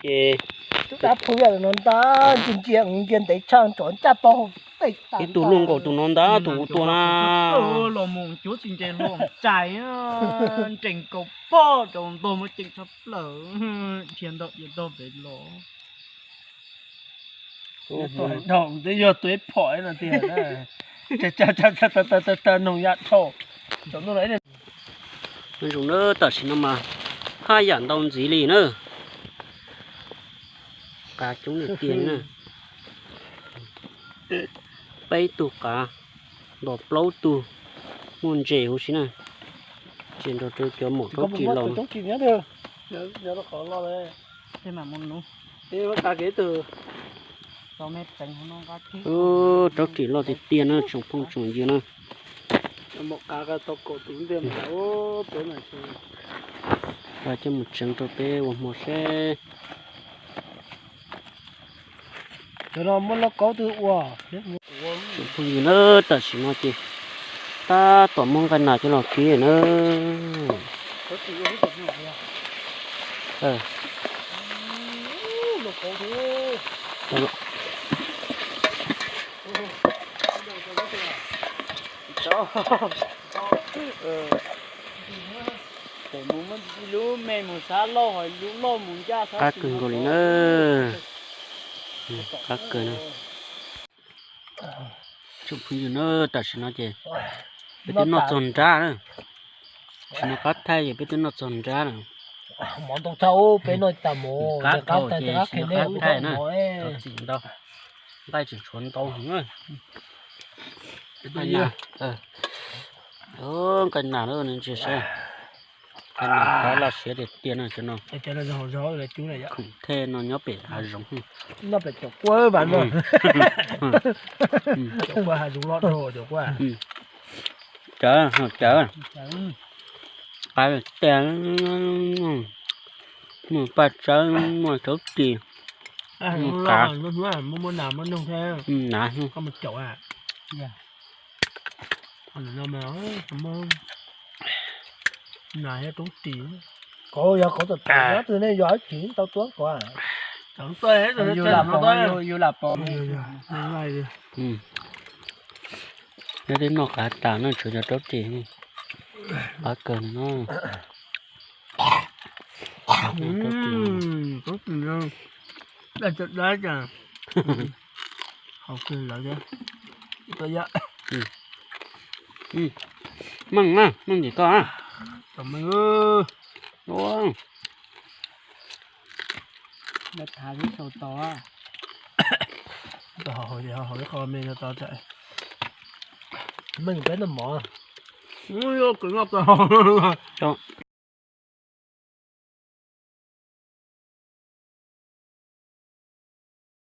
Ces tus dab phu yam no ntag, ntsia ntsia ntsia ntev tshaj tov ncaj tau. Ib tug luaj nkaus tus no ntag, tus kuv tua na. Los mus cuab tsis nce luag cais, nrees kaus poj rau ntog muaj ceem tshaj plaws, dhia ntog dhia ntog pem los. Twb yog tua ib phom no tiag, tawg noog ya dhau. Nyob zoo na, tam sim no mas haj yam ntau ntxiv li na. Qav coob tiag tiag li na. Peb tug qav, nto plaub tug, muaj ntses huv si na. Tsis nrog rau cov maum rab ris los. Rab ris loj tiag tiag na tsoom phooj tsoom ywg na. Coj mus tseev rau peb ua hmo seb. Cov no muab lauj kaub twg ua? Tsoom phooj ywg na, tam sim no ces tab tom muab nqaij nas coj los kib na. Qab kawg nkaus li na. Qab kawg na. Tsoom phooj ywg na, tam sim no ces peb twb noj txog nrab na. Tsis noj qab thaij ces peb twb noj txog nrab na. Qab thaij na, txim ntau, nqaij tseem tshuav ntau heev. Nqaij nas, nqaij nas ntsia saib. Nqaij nas qab loj siab tiag tiag no cov no. Khoom thej no nyob pem hav zoov. Cawv, cawv, qab tiag, muaj paj tsawb, muaj rab ris, muaj qav, nas, nas, yog rab ris. Kov yog kov tom tom, twg nej yog dab tsi tau tuab kov? Yus lam pom, yus lam pom. Nyob twb noj qav tas no, tshuav cov rab ris, qab kawg no. Dab, dab, dab, haus kiag lawv thiab. Meej na, meej tim koj a. Tau meej. Thav ib sau tau. Haus ib qho me no tau. Meej peb noj mov. Ub, yuav kws noj tau.